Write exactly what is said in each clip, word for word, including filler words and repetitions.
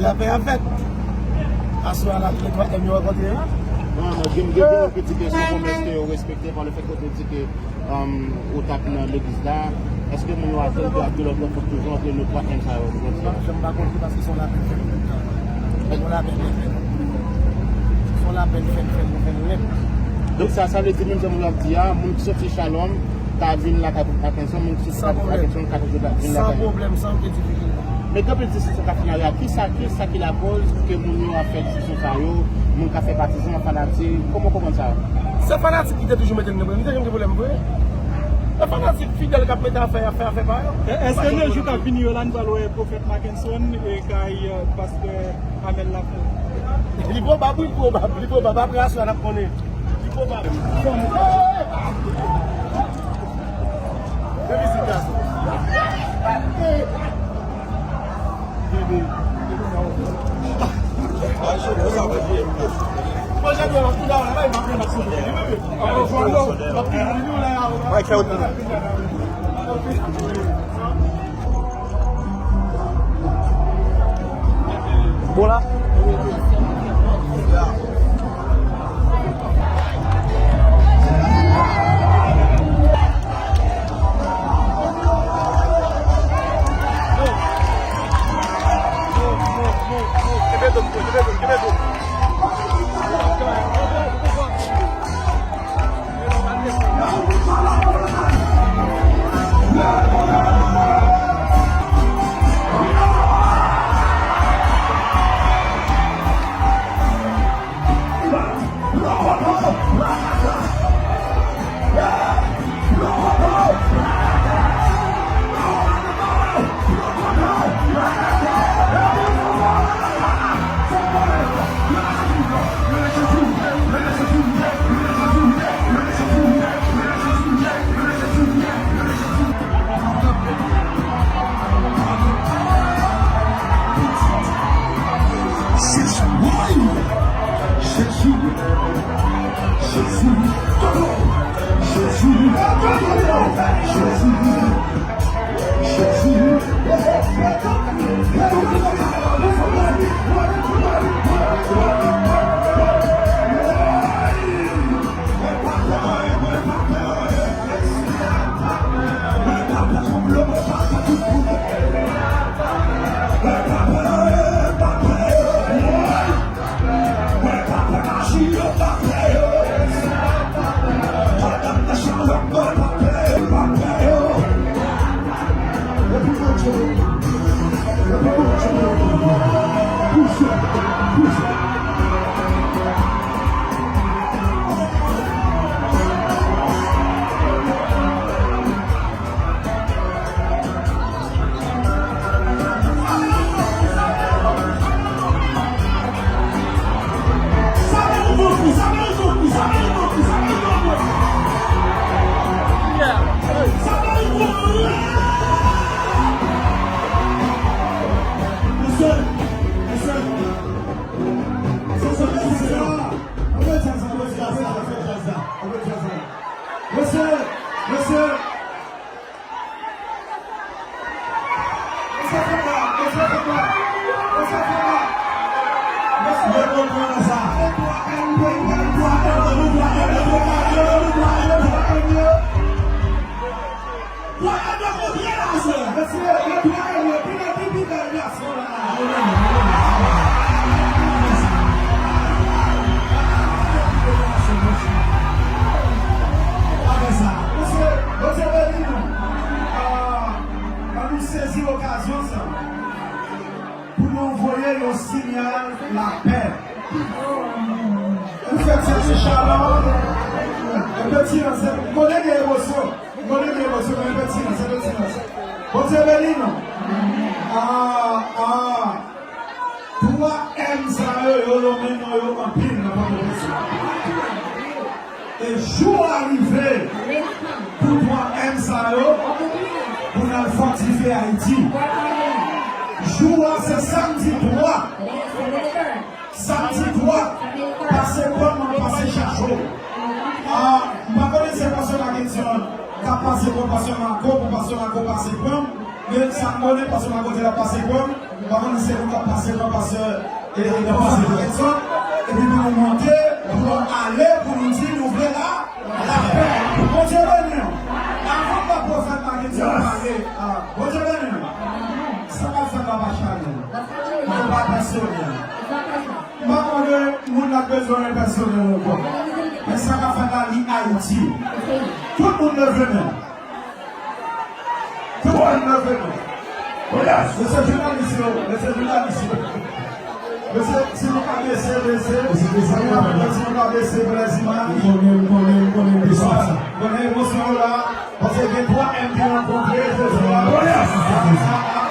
Lapè a fèt. Aswè a la, tou lè twa M yo rankontre la. Non, non, gen, gen, gen moun ki di ke se yon pwomès ke yo respekte pa le fèt ke w te di ke, um, ou t ap nan legliz la. Èske moun yo atann ke ap gen lòt rankont toujou antre nou twa M sa yo, jodi a? Non, jan m pa konn li paske se yon lapè fèt. Se yon lapè fèt. Se yon lapè fèt, fèt, fèt, fèt. Donk sa, sa vle di menm jan moun yo ap di a, moun ki soti Shalom, ka vin lakay Mackenson, moun ki soti Mackenson ka toujou ka vin lakay. San pwoblèm, san okenn difikilte. Men gen anpil disisyon k ap fè nan ri a. Kisa, kisa ki lakoz ke moun yo ap fè disisyon sa yo? Moun k ap fè patizan, fanatik, kòman w konprann sa? Se fanatik ki te toujou mete n nan pwoblèm. Li te janm gen pwoblèm vre. Se fanatik fidèl k ap mete afè, afè, afè pa yo. Èske nan jou k ap vini yo la, nou pral wè Pwofèt Mackenson e kay, euh, pastè Amel Lafont? Li pwobab, wi, li pwobab, li pwobab. Apre aswè a, n ap konnen. Li pwobab. Fè vizit gason. Bon la. Mesye, mesye, Ann nou sezi okazyon sa pou nou voye yon siyal lapè. Pou fè ti Shalom, yon ti ansèt, m konnen gen emosyon, m konnen gen emosyon, men yon ti ansèt, yon ti ansèt. Bondye beni nou. Ah, ah. Twa M sa yo, yo lonmen non yo anpil nan Pòtoprens la. E jou a rive pou twa M sa yo, pou n al fòtifye Ayiti. Jou a se samdi twa. Samdi twa, pase pòm nan pase chacho. Ah, m pa konnen si se pastè Mackenson k ap pase pòm, pastè Marco, pou pastè Marco pase pòm. Men sa m konnen, pastè Marco te la pase pòm. M pa konn si se nou k ap pase nan pastè, e, e, nan pastè Edson, epi pou nou monte, pou nou ale, pou nou di nou vle la, lapè. Bondye beni w. Avan m ba pwofèt la ki di nou pale, a, Bondye beni w. Sa k ap fèt la pa chanèl. Li pa pèsonèl. M pa konnen moun nan bezwen yon pèsonèl ankò. Men sa k ap fèt la, li Ayiti. Tout moun leve men. Tout moun leve men. Mesye jounalis yo, mesye jounalis yo. Mesye, si nou ka bese, bese. Si nou ka bese pou lèzimaj. M konnen, m konnen, m konnen, m konnen emosyon yo la. Paske gen twa M ki rankontre jodi a.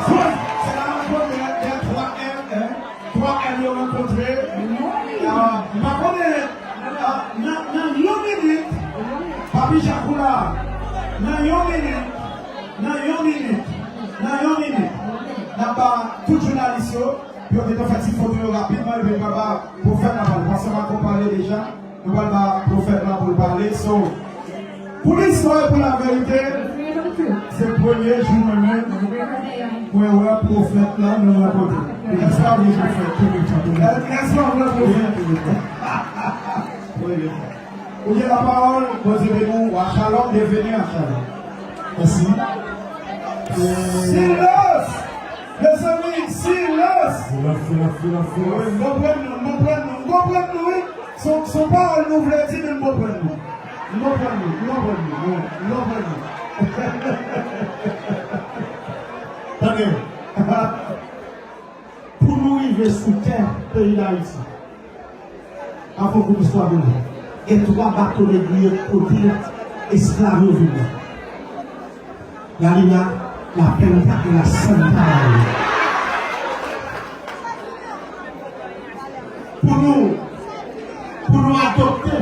Se la rankontre gen twa M, en. Twa M yo rankontre. Ah, m pa konnen, ah, nan, nan yon minit, Papi Jack ou la, nan yon minit, nan yon minit, nan yon minit, n ap ba tout jounalis yo, pou yo gentan fè ti foto yo rapidman, epi n ap ba pwofèt la pale, paske m ap pale deja. Nou pral ba pwofèt la pou l pale. So, pou listwa e pou laverite, se premye jou mwen menm mwen wè pwofèt la nan yon kote. Èske w vle pwofèt? Èske w vle pwofèt? Premye fwa. Ou gen lapawòl, Bondye beni w, a shalom, byenveni a shalom. Mèsi. Silans! Mezanmi, silans! Silans, silans, silans, silans. Wi, m konprann nou, m konprann nou, m konprann nou, wi. Se, se yon pawòl nou vle di, men m konprann nou. M konprann nou, m konprann nou, m konprann nou. Tande. Pou nou rive sou tè peyi Dayiti, avan kout istwa vini, gen twa bato negriye kote esklav yo vin nan. La Luna, la Pinta e la Santa Maria. Pou nou, pou nou adopte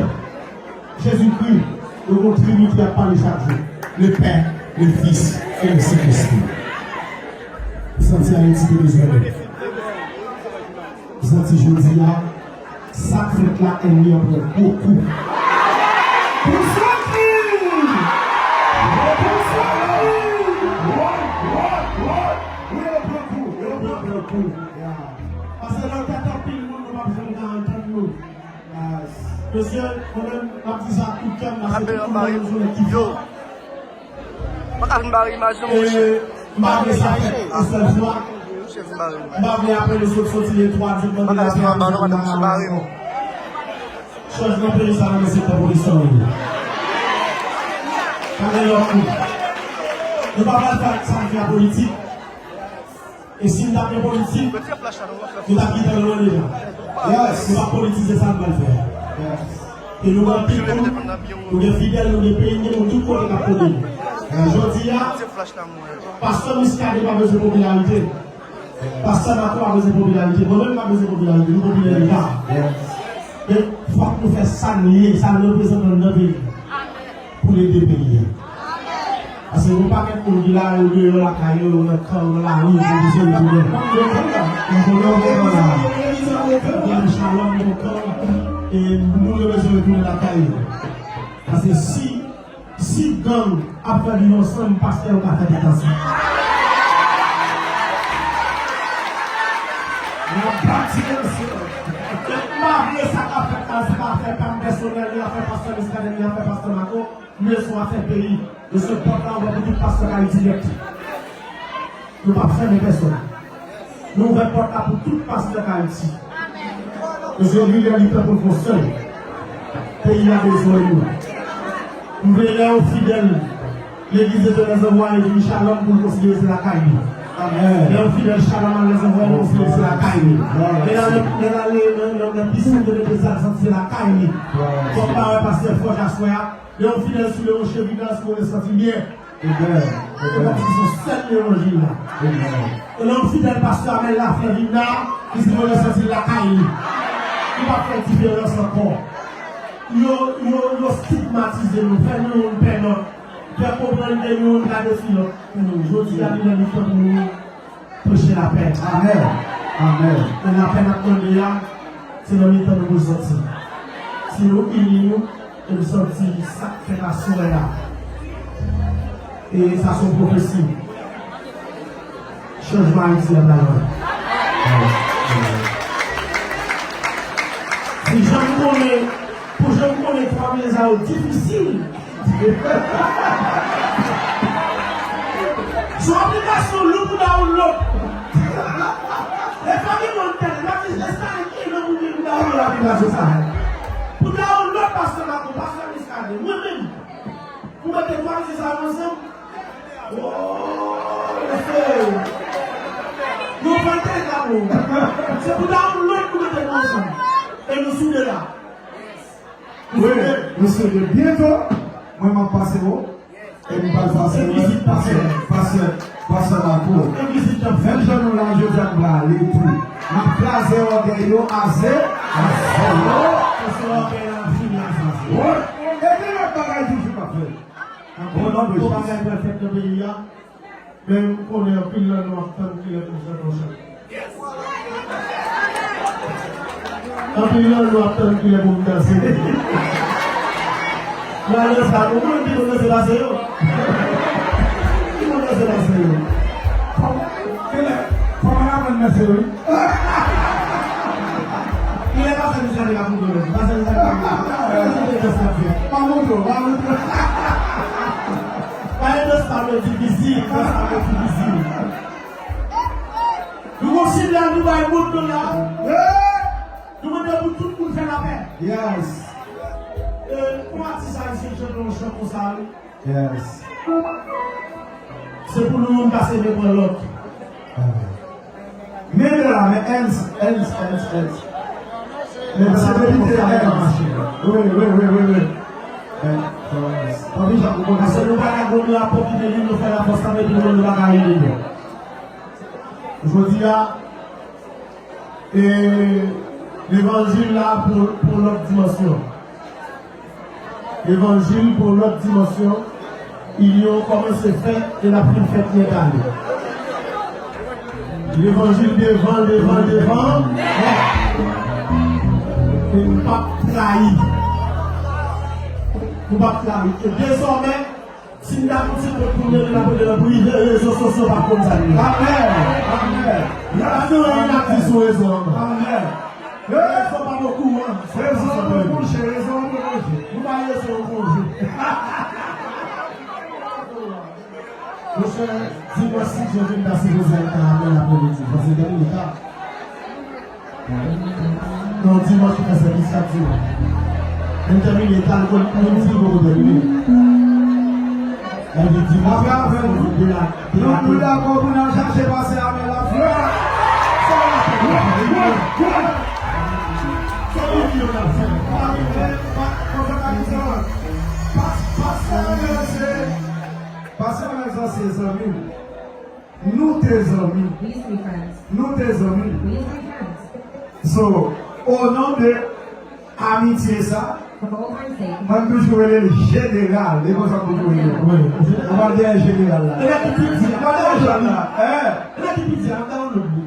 Jezikri, nou gon Trinite ap pale chak jou. Le Pè, le Fis e le Sentespri. Santi Ayiti te bezwen nou. Santi jodi a, sa k fèt la, ènmi an pran gwo kou. Pou Santi! Pou Santi! Wi, yo pran kou, yo pran kou. Paske nan tèt anpil moun, nou p ap janm ka antann nou. Mesye, mwen menm, m ap di sa ak tout kè m, paske tout moun nan yon jounen ki fò. Mwen ka vin bare imaj nan mwen, chè. M pa vle sa fèt yon sèl fwa. M pa vle apre nou sot soti le twa di mande lapè pou nou pa ankò. Chanjman peyi sa nan men sektè pwofesyonèl yo. Pa gen lòt kou. Nou pa pral fè sa k fè politik. E si n t ap gen politik, nou t ap kite l lwen deja. Yes. Nou p ap politize sa n pral fè a. Yes. E nou gen anpil moun, nou gen fidèl, nou gen peyi, nou gen moun tout kote k ap kote nou. Yes. Jodi a, pastè Muscadin pa bezwen popilarite. Pastè Marco pa bezwen popilarite. Mwen menm pa bezwen popilarite. Nou popilè deja. Yes. Men fòk nou fè sa n ye, sa n reprezante anndan peyi. Pou n ede peyi a. Paske gen yon pakèt moun ki la, yo deyò lakay yo, yo nan kan, yo nan lari, yo bezwen retounen. Yo konnen yo gen kan la. Gen shalom, gen kan, e moun yo bezwen retounen lakay yo. Paske si, si gang ap fè viv ansanm, pastè yo ka fè tèt ansanm. N ap bati ansanm. M pa vle sa k ap fèt la, se pa afè pa m pèsonèl, ni afè pastè Muscadin, ni afè pastè Marco. M vle se yon afè peyi. M vle se pòt la ouvè pou tout pastè k Ayiti nèt. Nou p ap fèmen pèsonn. Nou ouvè pòt la pou tout pastè k Ayiti. Paske li lè li tan pou n fè yon sèl. Peyi a bezwen nou. M vle lè yon fidèl legliz Etènèl Zanvwaye vin Shalom pou l konsidere se lakay li. Amèn. Lè yon fidèl Shalom al nan Zanvwaye, l konsidere se lakay li. Lè l ale, lè l ale nan, nan, nan, nan pisin, l mete zam, santi se lakay li. Fòk pa wè pastè Fòj aswè a. Lè yon fidèl sou le roche Vidal, sou le santi byen. Amen. E kòmsi se sèl levanjil la. Amen. E lè yon fidèl pastè Amel Laflè vin la, li di mwen santi l lakay li. Li pa fè diferans ankò. Yo, yo, yo stigmatize nou, fè nou youn pè lòt, fè konprann ke nou youn ka detwi lòt. Jodi a, li nan mitan pou nou preche lapè. Amèn. Amèn. E lapè n ap mande a, se nan mitan nou pou l soti. Si nou ini nou, e nou soti sa k fèt aswè a. E sa se yon pwofesi. Chanjman Ayiti a pral wè. Si jan m konnen, pou jan m konnen twa mil sa yo difisil. Sou aplikasyon Lou pou download. E fò gen moun tande, m ap di, Estanis, ki non pou gen pou download aplikasyon sa a? Pou download pastè Marco, pastè Muscadin, mwen menm. Pou mete twa mizisyen sa yo ansanm? Oh, mesye! Nou fè te gamo. Se pou download pou mete nou ansanm. E nou soude la. Wi, mesye, de byento, mwen m ap pase wo. E m pral pase, pase, pase, pase la tou. Menm jan nou la jodi a, nou pral ale tou. N ap kraze ògèy yo, aze, aze yo. Pase ògèy la, fini aze. Wi. E gen lòt bagay toujou k ap fèt. Anpil bagay pral fèt nan peyi a. Men m konnen anpil nan nou ap tann kilè pou m chante yon chan. Anpil nan nou ap tann kilè pou m danse. Nan danse la, ou konnen ki moun danse pase yo? Ki moun danse pase yo? Kilè? Kòman n ap rann danse yo, wi? Kilè pase nou chante la pou nou danse? Pase nou chante la pou nou danse. Pa montre, pa montre. Pale de sa, men difisil, de sa, men difisil. Nou konsidere nou bay moun nou la. Nou mande pou tout moun fè lapè. Yes. E, pou atis ayisyen chante yon chan konsa, wi. Yes. Se pou nou youn pase men pran lòt. Amen. Men de la, men hands, hands, hands, hands. Men se verite, men mache. Wi, wi, wi, wi, wi. Men, so, yes. Papi Jan, ou konnen. Paske nou pa ka gwo rapò ki de li, nou fè la fòs la, men nou pa ka rele nou. Jodi a, e levanjil la pou, pou lòt dimansyon. Levanjil pou lòt dimansyon. Inyon kòmanse fèt e l ap fin fèt nèt ale. Levanjil devan, devan, devan. E m p ap trayi. M p ap trayi. E dezòmè, si n ta kontinye pou n rele l ap rele l an prive, rezo sosyo p ap konn sa n ye. Amèn. Amèn. Y ap di anyen n ap di sou rezo ankò. Amèn. Rezo pa okouran. Rezo an pran konje, rezo an pran konje. Nou bay rezo an konje. Monchè, dimanch, si Dye vle, m ta sipoze al Karamèl aprèmidi. Paske depi nou ta. Non, dimanch ou fè sèvis chak dimanch. N tèmine ta, nou konn, nou di nou poko tèmine. Epi dimanch, apre avè nou, de la, de la, nou dakò pou n al chache pase avè la flè. Sa va fè. Sa va fè. Sa va fè. Pa gen, pa, konfèt a ki sa. Pas, pastè Amèl se, pastè Amèl sa se zanmi m. Nou te zanmi. We used to be friends. Nou te zanmi. We used to be friends. So, o non de amitye sa, For the old time's sake. Mwen toujou rele l jeneral. E konsa m toujou rele l. Wi. Ou pa dèyè jeneral la. E la ki piti. Ou pa dèyè jeneral la. Hein? E la ki piti. An download li.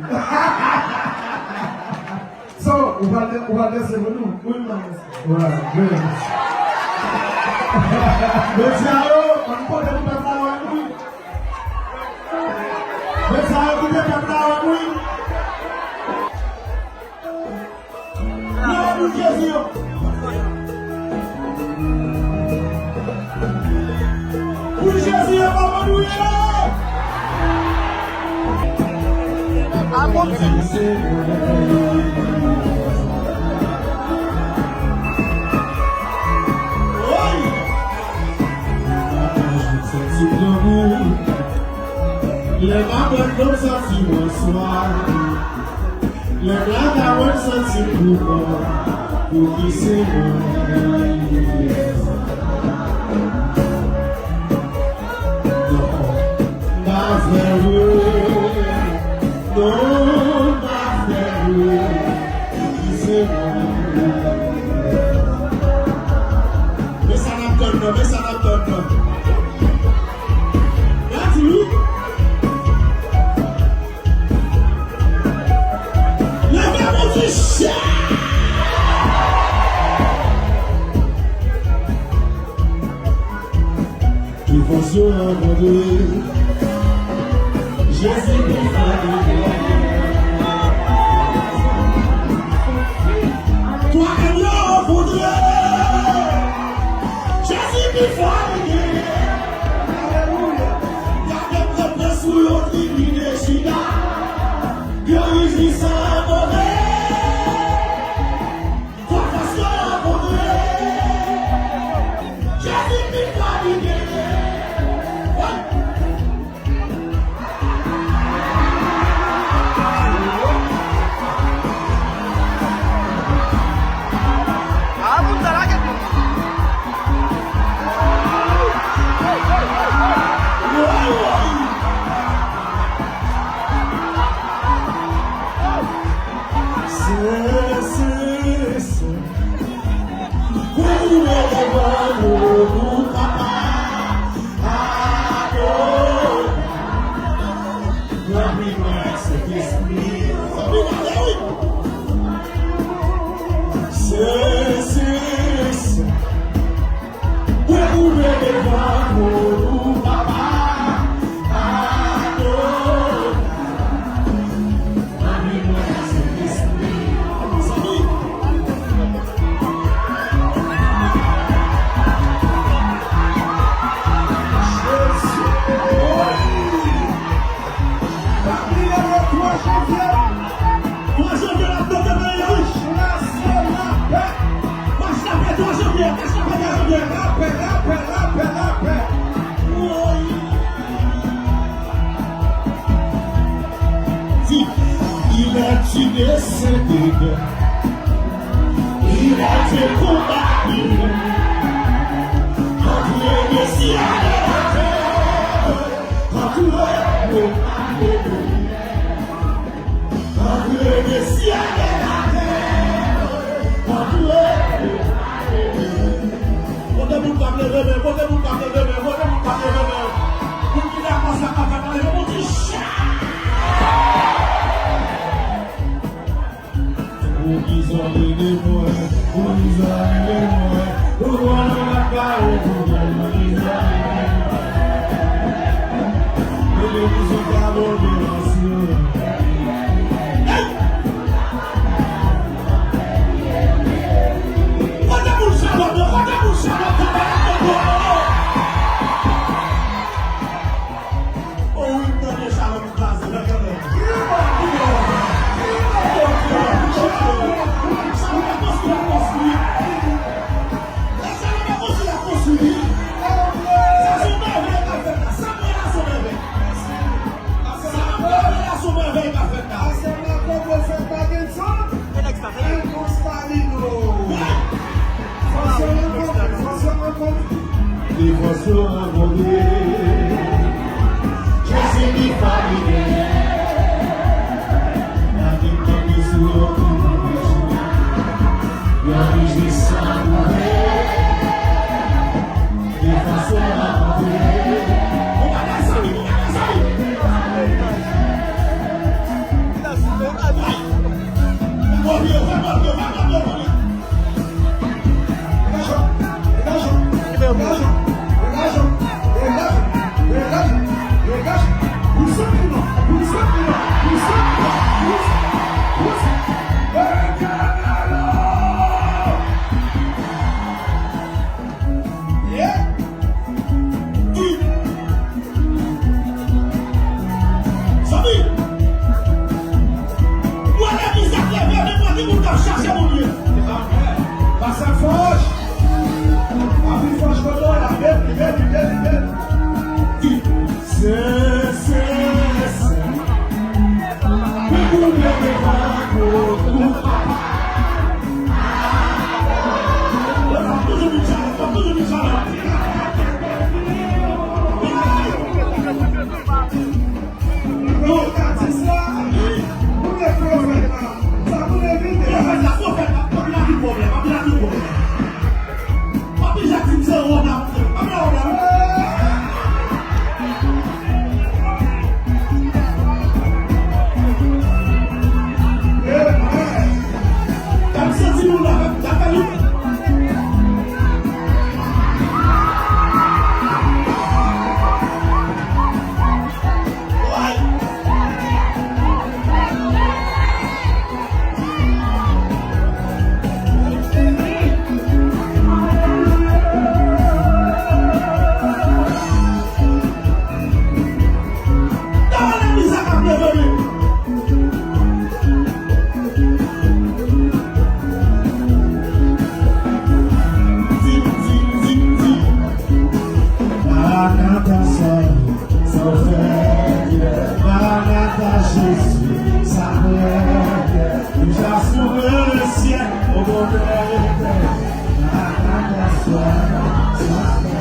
So, ou pral, ou pral danse pou nou? Wi, m pral danse. Voilà, good. Mesye yo, ann pote pou pèp la wè nou, wi. Mesye yo, kite pèp la wè nou, wi. Leve pou Jezi yo. Pou Jezi yo, kòman nou ye? A bon Dye. Woy! Pataje yon sèl ti lanmou. Lè m ap wè m santi mwen swa. Lè m lage mwen santi m pou kò, pou ki se mwen. Non, m pa fè vre. Non, m pa fè vre. Pou ki se mwen. Men sa n ap tann nan, men sa n ap tann nan. Gad wi. Leve pou di chè! Ki fòs yo rankontre. Jezi pou fè nou. Montre Jezi pi fò li genyen. Alelouya. Y ap kanpe sou yon tribin e chita. Glorifye sa adore. Kwa paske rankontre. Jezi pi fò li genyen. Wi. Kwen ou leve devan tron ou, Papa, adore. Ranpli mwen ak Sentespri. Ranpli mwen, wi. Sezi. Kwen ou leve devan tron ou, Papa, adore. Ranpli mwen ak Sentespri. Mezanmi. Jezi. Pa bliye le twa janvye. Twa janvye n ap mete peyi an. Mache lapè. Mache lapè twa janvye. Mache lapè twa janvye. Lapè, lapè, lapè, lapè. Woy. Di, il a tué ses ennemis. Il a décombattu entre le ciel et la terre, entre le, entre le ciel et la terre, entre le. Kote moun k ap leve men, kote moun k ap leve men, kote moun k ap leve men. Moun ki dakò sa k ap fèt la, leve pou di, "Cha!" Ou ki sòti de mwen, ou ki sòti de mwen, ou konnen m ap kare pou mwen, ou ki sòti de mwen. Mete misye ka bon devasyon. Hey! Kote moun Chalòm yo? Kote moun Chalòm yo? Kote moun Chalòm yo? O wi, m tande Chalòm kraze nan kanal. Chalòm ap konstwi, ap konstwi. Chalòm ap konstwi, ap konstwi. Sa se yon mèvèy k ap fèt la. Sa m wè la se yon mèvèy. Sa m wè la se yon mèvèy k ap fèt la. Enkonsta lindo. Fòs yo rankontre, fòs yo rankontre. Fòs yo rankontre. Jezi ki fò li genyen. N ap vin kanpe sou yo pou nou. Yo vin jis sa nou vle. Fòs yo rankontre. Bon bagay, zanmi, bon bagay, zanmi. Sa w fè, Maranata, Jezi, sa fè, deja sou le syèl, o bonè etènèl. Maranata, sa fè.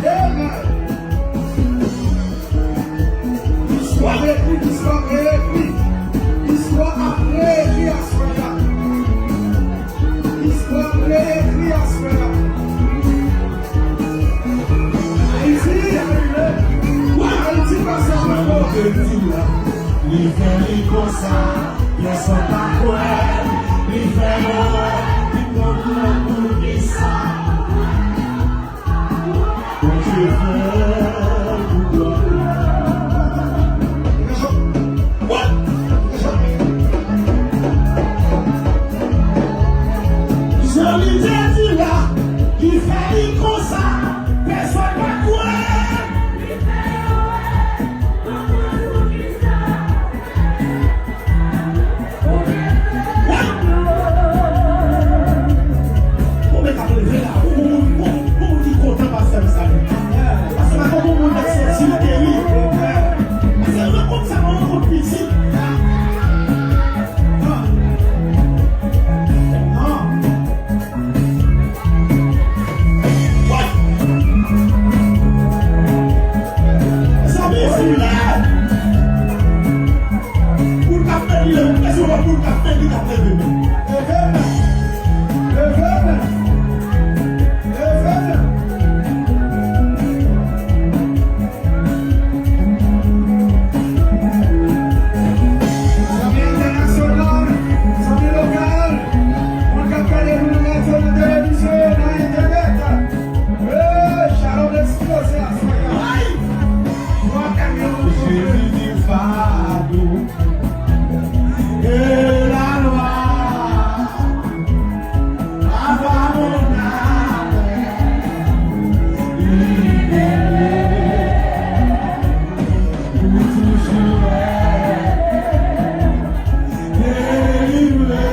Amen. Istwa ekri, istwa reekri. Istwa ap reekri aswè a. Istwa ap reekri aswè a. Ayiti, Ayiti pa sa ankò. Li fè li konsa, pèsonn pa kwè. Li fè yo wè, li konn pou kisa. Bondye fè pou glwa. Jan li te di la, li fè li konsa, pèsonn pa kwè. Konbyen k ap leve la? Pou moun, pou moun, pou moun ki kontan pastè m salye. Pastè pa konn moun k ap soti l geri. Pastè rankontre sa, rankontre pitit. Ah. Ah. Mezanmi, si la, pou l ka fè li, lè ou pèse yon lòt pou l ka fè li, ka fè li. Leve men. Leve men. Leve men. Zanmi entènasyonal, zanmi lokal, moun k ap gade nou nan radyo, nan televizyon, nan entènèt. Hey, Shalom eksploze aswè a. Twa kamyon. Jezi di fado e lalwa. Papa, mon âme est libérée. Ou toujou delivre.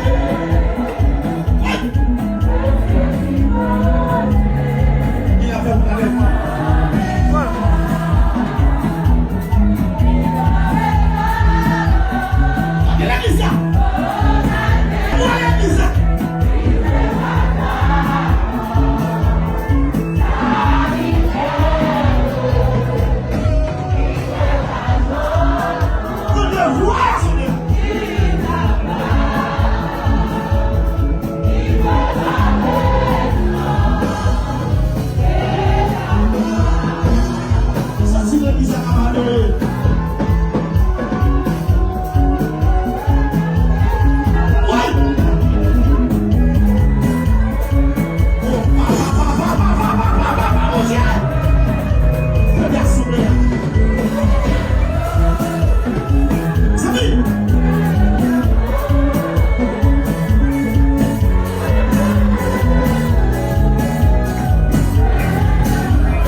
Li ap fè pou talè. Legliz la. Legliz la. Santi legliz la ka adore.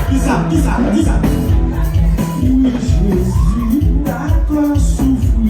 Kisa? Kisa? Kisa? Wi, Jezi dakò soufri.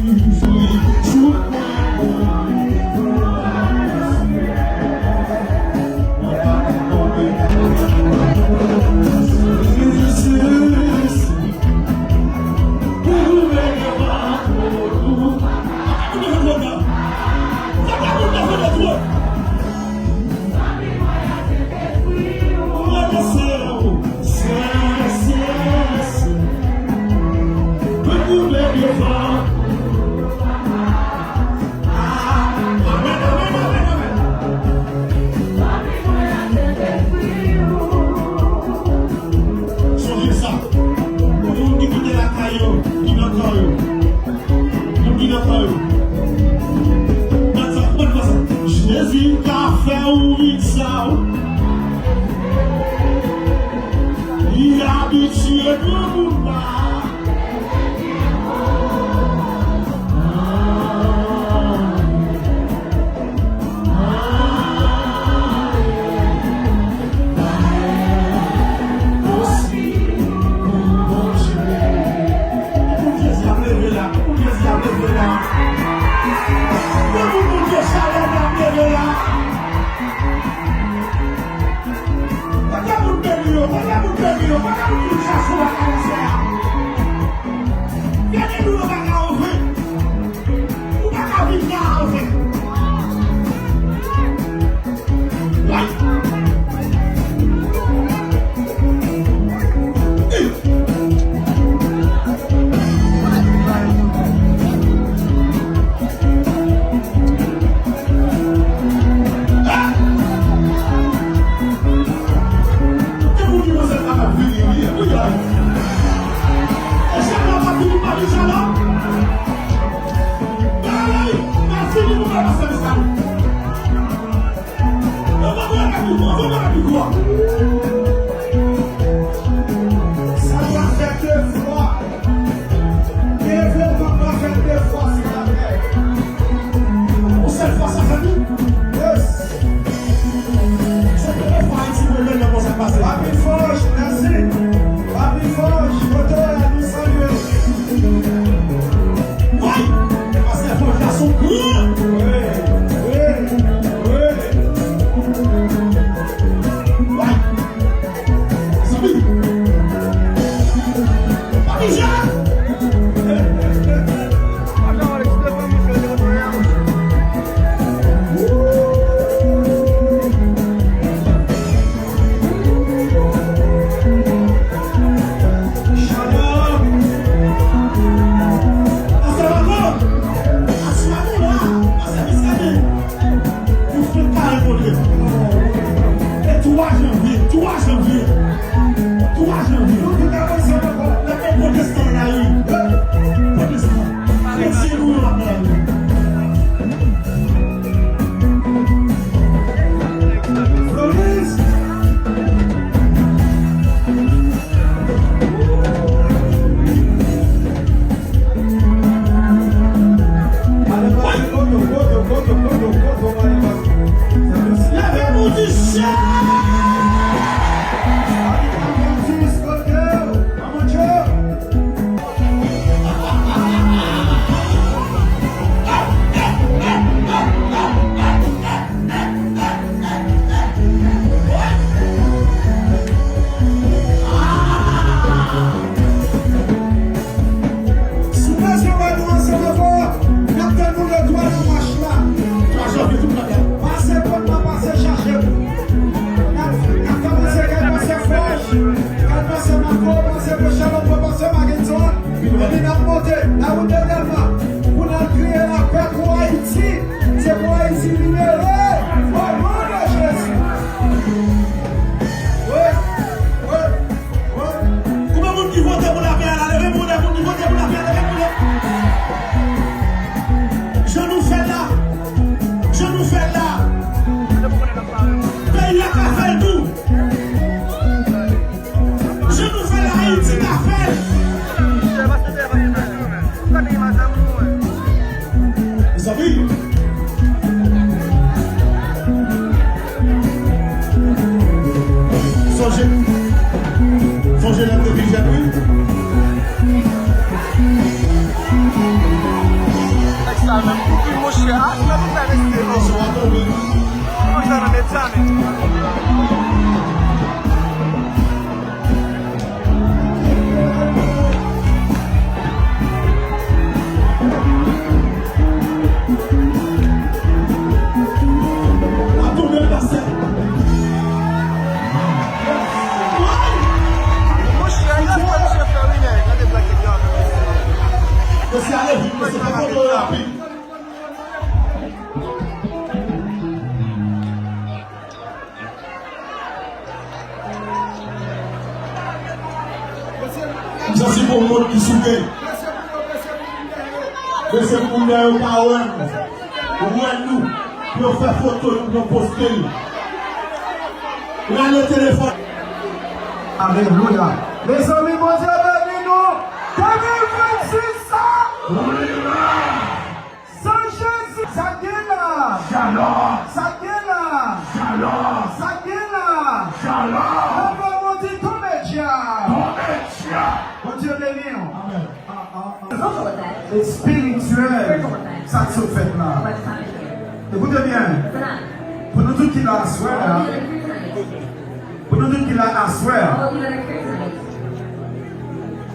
Sonje sa. Moun ki kite lakay yo, ki nan kan yo. Moun ki nan kan yo. Gad sa, gad sa. Jezi ka fè ou vin sa. Li abitye Granmoun pa. Pou Jezi ap leve la, pou Jezi ap leve la. Granmoun, pou Jezi ap leve la. Kote moun beni yo? Kote moun beni yo? Kote moun ki chache w ak Ayisyen an? Gade nou, nou pa ka anfen. Ou pa ka viv la anfen. Why? Sa pa fèt de fwa. Evenman pa fèt de fwa, silvouplè. Yon sèl fwa sa fèt wi. Yes. Se premye fwa Ayiti mwen menm nan konsa k pase. Papi Fòj, mèsi. Papi Fòj, kote w la, nou salye w. Woy! Pastè Fòj la se yon gran. Wi, wi, wi. Woy! Zanmi. Papi Jan! Shalom! Pastè Marco! Aswè nou la! Pastè Miskaden! Nou fenk ka rankontre. E twa janvye, twa janvye, twa janvye. N ap gen pwotestan nan lari. Pwotestan. Mesye nou yo ap nan lari. Floris! Leve mizisyen! Si w bezwen wè nou ansanm ankò, n ap tann nou le twa nan mach la. Twa janvye, tout bagay. Pase kot mwen, pase chache m. N ap, n ap kòmanse kay pastè Fòj, kay pastè Marco, pase Pè Chalon, pase Magenson. Epi n ap monte nan wout de Dèlma pou n al kriye lapè pou Ayiti. Se pou Ayiti libere. O non de Jezi. Wi, wi, wi. Konbyen moun ki vote pou lapè a la? Leve pou mwen, moun ki vote pou lapè a, leve pou mwen. Jan nou fè l la. Jan nou fè l la. Peyi a ka fè l tou. Jan nou fè l la, Ayiti ka fè l. Mezanmi. Sonje, sonje lè m te pi jèn, wi. Nèg sa menm, pou ki monchè, a, sa nou fè rete, non. Monchè, nan medya, men. M santi gon moun ki souke. Mesye pou moun dèyè yo pa wè m. Ou wè nou. Pou yo fè foto nou, pou yo poste l. Rale telefòn. Alelouya. Mezanmi, Bondye beni nou. De mil vennsis sa. San Jezi. Sa k gen la? Shalom. Sa k gen la? Shalom. Sa k gen la? Shalom. Leve men w di, tonbe dyab. Tonbe dyab. Bondye beni w. Amen. Espirityèl, sa k sot fèt la. Ekoute byen. Pou nou tout ki la aswè a, pou nou tout ki la aswè a,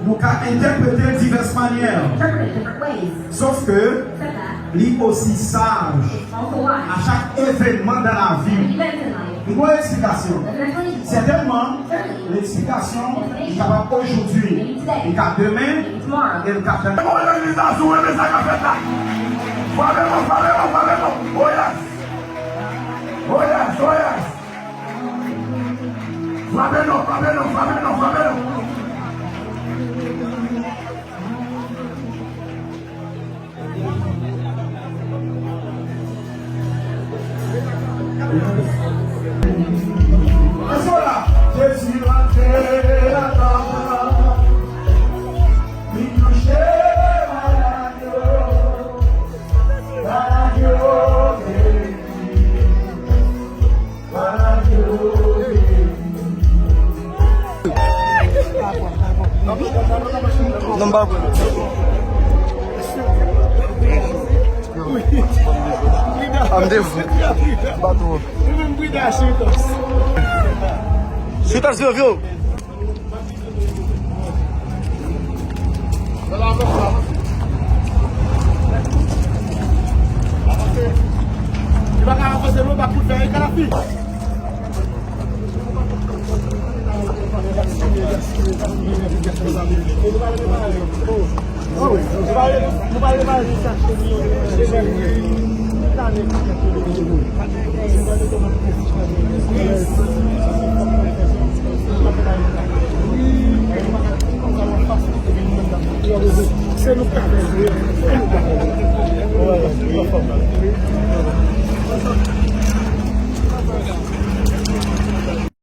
nou ka entèprete l divès manyè. Sof ke li osi saj. A chak evènman dan lavi, li gon eksplikasyon. Sètènman, leksplikasyon li kapab ojodwi, li ka demen, e li ka fè. Bon, legliz la, si w renmen sa k ap fèt la, frape non, frape non, frape non. Oh yes! Oh yes! Oh yes! Frape non, frape non, frape non, frape non. Jezi rantre ladan, li touche malad yo, malad yo geri. Non, m pa pran. A m te fou. M pa twò. Sweet as vyo vyo.